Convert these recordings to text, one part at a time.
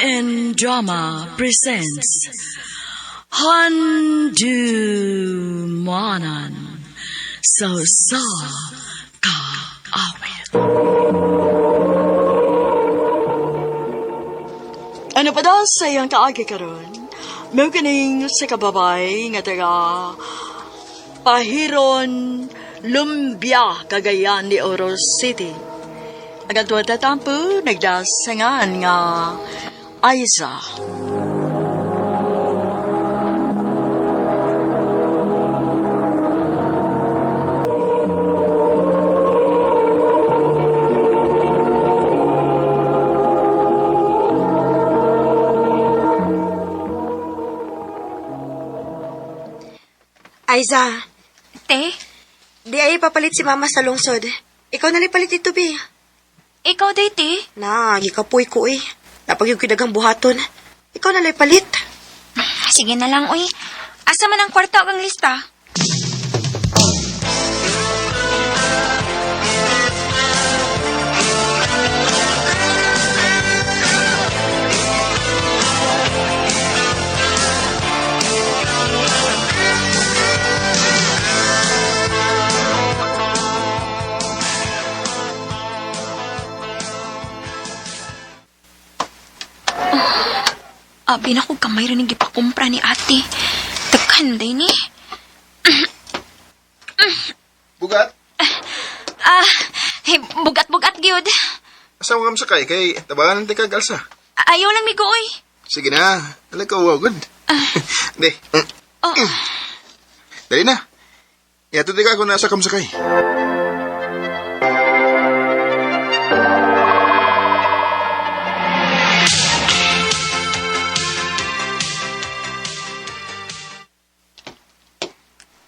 MN Drama presents Handu Manan So Sa Ka Awit. Ano pa daw sa iyang kaagi karon? Mao kining sa kababay nga taga Pahiron, Lumbia, Cagayan de Oro City. Ang atuwa tatampo, nagdasangan nga Aiza. Aiza, Te, di ay papalit si mama sa lungsod. Ikaw na palit ito, bi. ikaw day, te. Na, gikapoy ko eh. Napag yung kidagang buhaton. Ikaw na palit. Sige na lang, uy. Asa man ang kwarta o ang lista? Abi na ko kamay rin ang gipakumpra ni ate. Daghan day ni. Bugat? Ah, hey, bugat-bugat gyud. Asa mo kam sakay? Kay tabangan ng tikag alsa. Ayaw lang migo, uy. Sige na. Alam ka, wow, good. Hindi. Oh, Dali na. Yato di ka kung nasa kam sakay.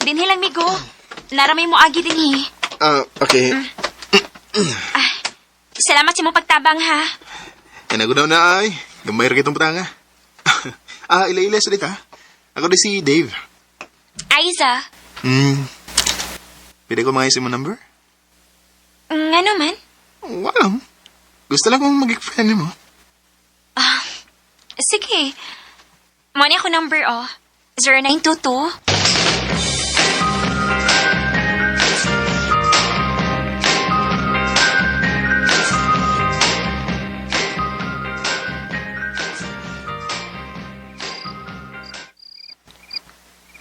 Dinhi lang migo. Naramay mo agi dinhi. Ah, okay. Salamat sa imong pagtabang ha. Kanagunaw na ay. Gamay ra kitong patanga. Ila-ila sa dita. Ako di si Dave. Aiza, Pwede ko mga mo number? ngano man? Wala lang. Gusto lang kong maging friend mo. Sige. Mo ni ako number oh. 0922.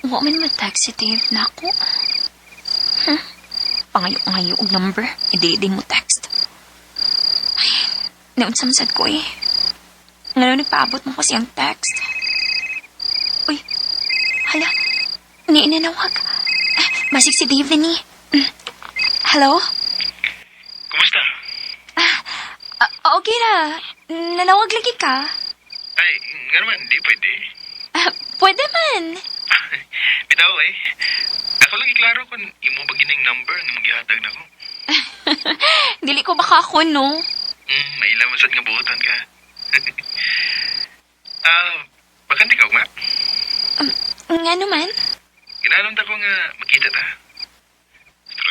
Wa man mo-text si Dave na ako. Huh? Pangayo-ngayo og number. Hindi mo text. Ay, naunsam sad ko eh. Ngayon nagpaabot mo kasi ang text. Uy, hala, niinanawag. Ah, basig si Dave ni. Hello? Kumusta? Ah, okay na. Nanawag lagi ka. Ay, nga naman, di pwede. Ah, pwede man. Bitaw eh. Ako lang iklaro kung imo ba gining number ang imong gihatag nako. Dili ko baka ako, no? Maila man sad nga buotan ka. Ah, bakante ka ugma. Nga naman. Ginanon ta ko nga makita ta.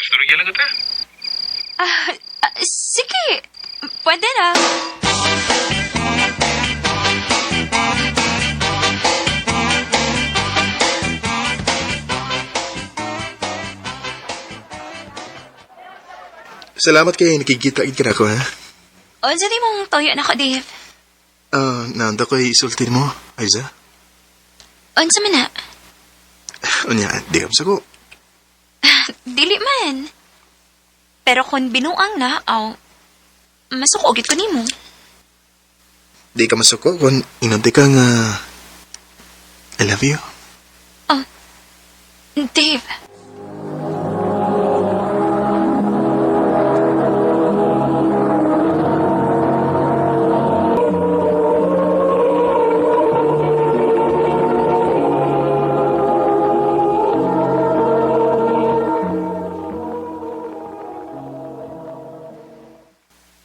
Storya lang ko ta. Ah, ah, sige. Pwede na. Salamat kay nakikita gid ka na ako, ha? Unsa di mong toyo na ko, Dave? Ah, naanda ko isultin mo, Aiza. Unsa man na? Unya, di kam sa ko. Dili man. Pero kung binuang na, aw, masuko gid ko nimo. Di ka masuko kung inunti ka nga I love you. Dave.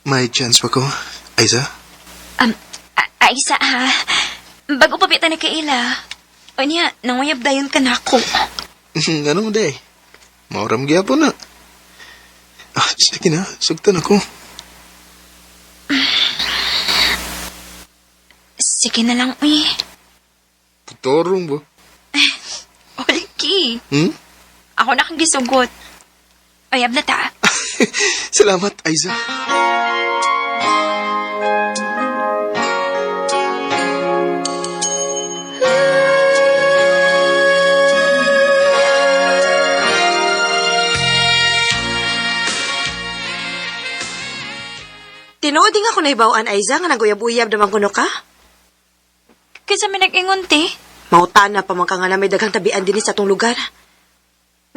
May chance pa ko, Aiza? Aisa ha. Bago pa bita nagkaila. Unya, nanguyab dayon ka na ako. Ano mo, day? Mauram gyapon na. Ah, sige na, sugtan ako. Sige na lang, uy. Putorong ba? Olki. Hmm? Ako na kang gisugot. Uyab na ta. Salamat, Aiza. Tinuod din ako nahibaw-an, Aiza, nga naguyab-uyab naman kuno ka. Kinsa may nag-ingon, te? Mautana pa man ka nga na may daghang tabian dinhi sa atong lugar.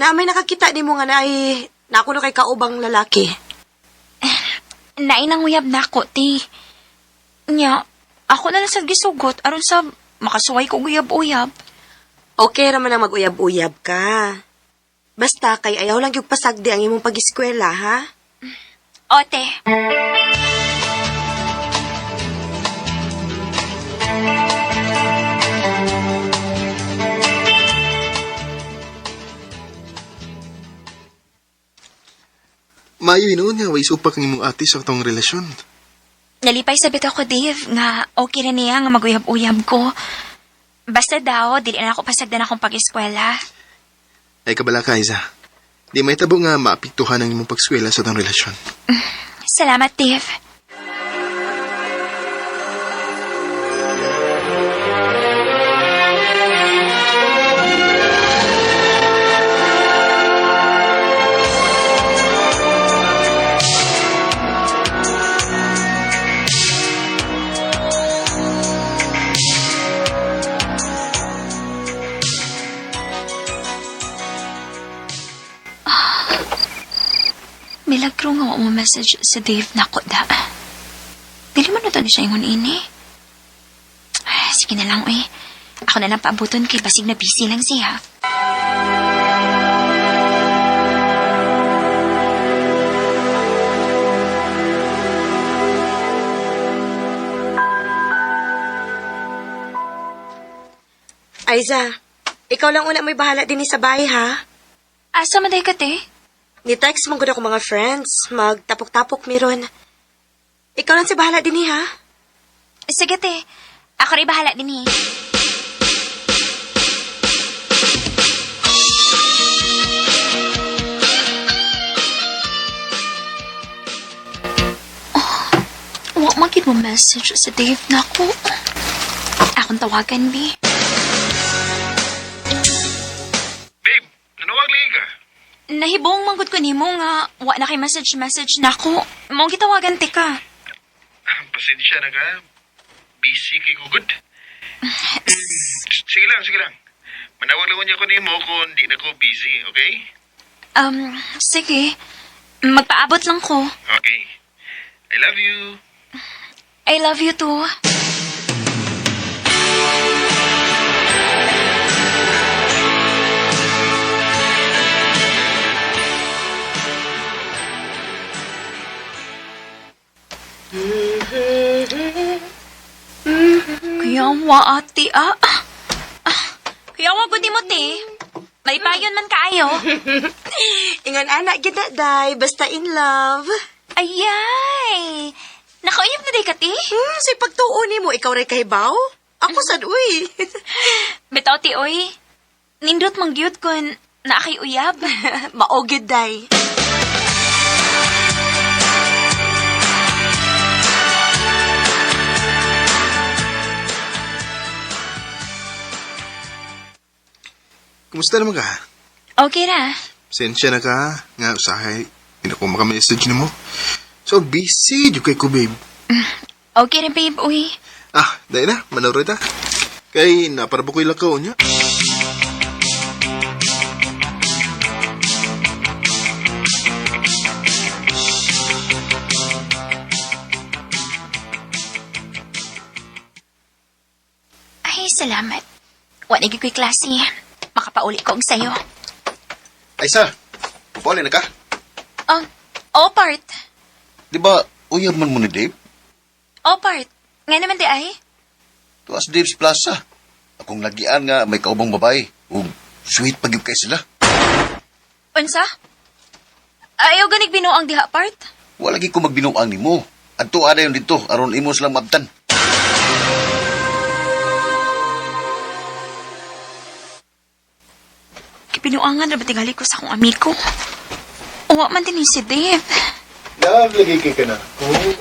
Na may nakakita nimo nga naay na ako no kay kaubang lalaki. Nainang uyab na ako, te. Nya, ako na lang sa gisugot aron sa makasuway ko uyab-uyab. Okay ra man ang mag-uyab-uyab ka. Basta kay ayaw lang yung pasagdi ang imong pag-eskwela, ha? Ote. Maayo hinuon nga, way supak ang imong ate sa atong relasyon. Nalipay sa bitaw ko, Dave, nga okay na niya nga maguyab-uyab ko. Basta daw, dili na ako pasagdan akong pag-eskwela. Ay kabala ka, Aiza. Di may tabo nga maapektuhan ang imong pagskwela sa atong relasyon. Salamat, Dave. Milagro nga wa mo message sa Dave nako da. Dili man na to ni siya ingon ini. Ay, sige na lang, uy. Ako na lang paabuton kay basig na busy lang siya. Aiza, ikaw lang una may bahala din sa bahay, ha? Asa man day ka, te? Ni-text mo gud ako mga friends. Magtapok-tapok miron. Ikaw lang si bahala din, ha? Sige, te. Ako rin bahala din eh. Oh, wa man gid mo message sa Dave nako. Akong tawagan, bi. Babe, nanawag lagi ka. Nahibong manggod ko nimo nga wa na kay message message nako. Mao gitawagan te ka. Pasensya na ka. Busy kay Gugod. Sige lang, sige lang. Manawag lang niya ko nimo kung di na ko busy, okay? Sige. Magpaabot lang ko. Okay. I love you. I love you too. Kaya wa ate ah. Ah, Kaya wa gud mo te. May payon man kaayo. Ingon ana gid na, day. Basta in love. Ayay. Nakauyab na day ka te. Say pagtuo nimo ikaw ray kahibaw? Ako sad uy. Bitaw ti oy. Nindot mang gyud kun naa kay uyab. Mao gyud day. Kumusta naman ka? Okay ra. Pasensya na ka. Nga, usahay. Hindi na ko makamessage nimo. So, busy. Di kay ko, babe. Okay ra babe uy. Ah, dahil na. Manawra ta. Kay, naparabo ko'y lakaw niya. Ay, salamat. Wa na gyud ko'y klase. Makapauli ko og sayo. Ay, sir. Pauli na ka? Oh, part. Di ba, uyab man mo ni Dave? Oh, part. Nga naman di ay. Tuwas Dave's Plaza. Akong lagian nga may kaubang babae. Ug sweet pag kay sila. Unsa? Ayaw ganig binuang diha part. Wala gi ko magbinuang nimo. Adto ada yon dito aron imo silang maabtan. Niuangan ra ba tingali ko sa akong amigo? Uwa man din ni si Dave. Love, lagi kay ka na. Oh,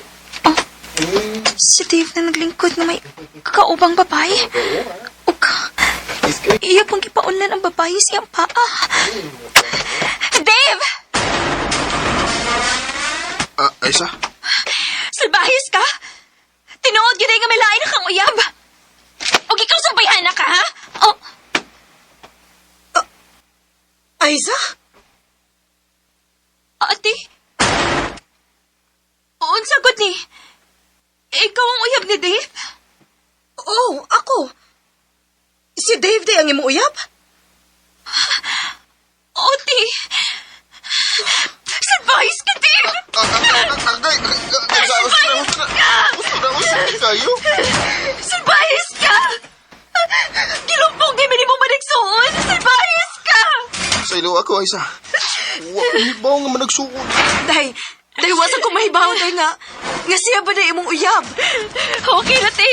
si Dave na naglingkod nga may kaubang babae. Ug iya pang gipaunlan ang babae siyang paa. Dave! Ah, Aisa? Salbahis ka? Tinuod gyud ay nga may lain na kang uyab. Og ikaw sambayhan na ka, ha? Oh, Aiza? ate. Unsa gud ni? Ikaw ang uyab ni Dave? Oh, ako. Si Dave day ang imong uyab? Ate. Salbahis ka, Dave! Agay! Aisa, usta na, usta na, usta na kayo. Salbahis ka! Gilumpong di mo managsuon! Salbahis ka! Sa ilo ako, Aisa. Wa ko hibaw nga managsuon. Day, day, wasan ko mahibaw, day nga. Nga siya ba day imong uyab? Okay na, te.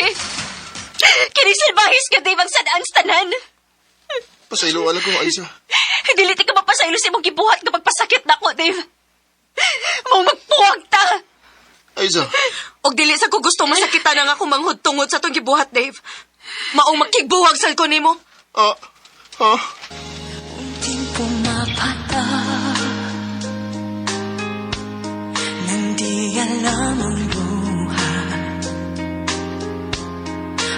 Kini salbahis ka, Dave, ang sadaan sa tanan. Pasaylo alam ko, Aisa. Dili ti ka mapasaylo sa imong gibuhat nga pagpasakit nako, Dave. Mao magpuwag ta. Aisa. Og dili sa ko gusto masakitan ang ako manghud tungod sa itong gibuhat, Dave. Maong makigbuwag sa ko nimo. Ah, ah. Unting pumapatak Nang di alam ang luha.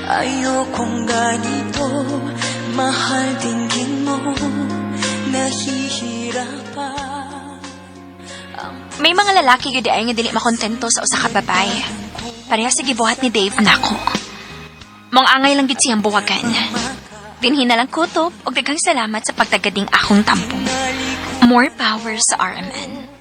Ayokong ganito. Mahal dinggin mo. Nahihirapan. May mga lalaki gyud ay nga dili makontento sa usa ka babae. Pareha sa gibuhat ni Dave nako. Mong angay lang gyud siyang buwagan. Dinhi na lang kutob og daghang salamat sa pagtagading akong tampo. More power sa RMN.